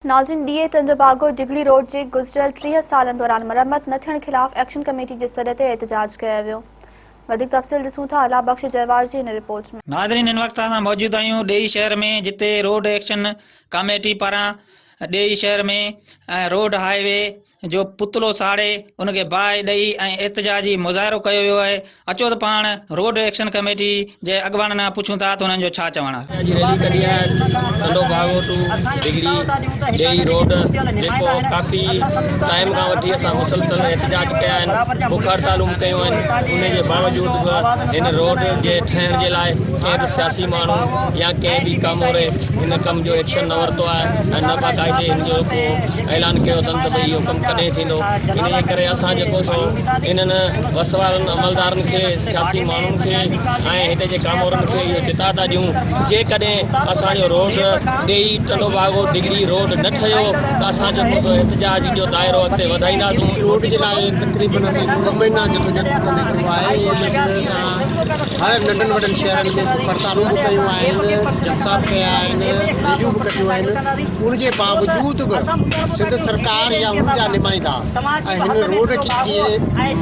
ناظرين ڊي اي ٽنڊوباگو ڊگهڙي روڊ جي گذريل 30 سالن دوران مرمت نه ٿيڻ خلاف ايڪشن ڪميٽي جي سڏ تي احتجاج ڪيو ويو. وڌيڪ تفصيل ڏسون ٿا الله بخش جروار جي هن رپورٽ ۾. ناظرين هن وقت اسان موجود آهيون ڏيئي شهر ۾ جتي روڊ ايڪشن ڪاميٽي پاران ڏيئي شهر ۾ روڊ هاء وي جو پتلو ساڙي ان کي باهه ڏئي ۽ احتجاجي مظاهرو ڪيو ويو آهي اچو ته پاڻ روڊ ايڪشن ڪميٽي جي اڳواڻن کان پڇون ٿا ته انهن جو ڇا چوڻ آهي. جي ريلي ڪڍي آهي ٽنڊو باگو ٽو ڊگهڙي ڏيئي روڊ جيڪو ڪافي ٽائيم کان وٺي اسان مسلسل احتجاج ڪيا آهن بک هڙتالون به ڪيون آهن ان جي باوجود به هن روڊ جي ٺهڻ جي لاء ڪنهن به سياسي ماڻهو يا ڪنهن به ڪاموري هن ڪم جو ايڪشن نه ورتو آهي ۽ نه باقاعدي هن جو ڪو اعلان ڪيو اٿن ته ڀئي اهو ڪم ڪڏهن ٿيندو ان جي ڪري اسان جيڪو سو انهن وس وارن عملدارن کي سياسي ماڻهن کي ۽ هتي جي ڪامورن کي اهو چتاء ٿا ڏيون جيڪڏهن اسان جو روڊ ڏيئي ٽنڊو باگو ڊگهڙي روڊ نه ٺهيو ته اسان جيڪو سو احتجاج جو دائرو اڳتي وڌائينداسون. روڊ جي لاء تقريبن اسان ٻه مهينا جدوجهد ڪندي ٿيو آهي ان ۾ اسان هر ننڍن وڏن شهرن ۾ بک هڙتالون به ڪيون آهن جلسا به ڪيا آهن ريليون به ڪڍيون آهن ان جي باوجود به سنڌ سرڪار يا ان جا نمائندا ۽ هن روڊ جي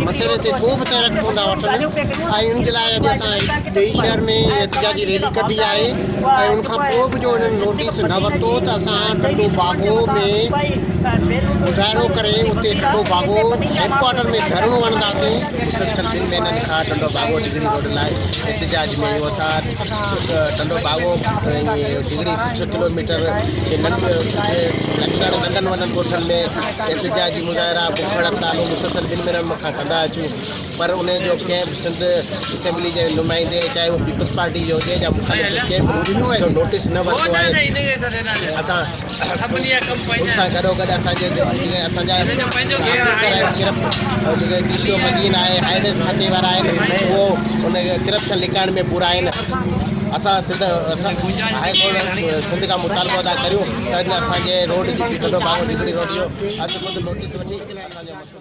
مسئلي تي ڪو به تحرڪ ڪونه ٿا وٺن ۽ ان جي لاء اڄ اسان ڏيئي شهر ۾ احتجاجي ريلي ڪڍي آهي ۽ ان کان پوء به جو انهن نوٽيس نه ورتو ته اسان ٽنڊو باگو ۾ مظاهرو ڪري اتي ٽنڊو باگو هيڊ ڪوارٽر ۾ ڌرڻو هڻنداسين. مسلسل ٻن مهينن کان ٽنڊو باگو ڊگهڙي روڊ لاء احتجاج ۾ آهيون اسان ٽنڊو باگو ۽ ڊگهڙي 60 ڪلو ميٽر جي لڳندڙ ننڍن وڏن ڳوٺن ۾ احتجاجي مظاهرا بک هڙتالون مسلسل ٻن مهينن کان ڪندا اچون پر ان جو ڪنهن به سنڌ اسيمبلي جي نمائندي چاهي اهو پيپلز پارٽي جو هجي يا مخالف جو ڪنهن به نوٽيس نه ورتو آهي اسان ان سان گڏو گڏ اسان جي جيڪي اسان جا آفيسر آهن ڪرپٽ جيڪي ڊي سي او بدين آهي هاء ويز کاتي وارا آهن اهو ان ڪرپشن لڪائڻ ۾ پورا آهن اسان سنڌ اسان هاء ڪورٽ سنڌ کان مطالبو ادا ڪريون ته اسان جي روڊ جي ٽنڊو باگو ڊگهڙي روڊ جو اڌ خود نوٽيس وٺي اسان جو مسئلو.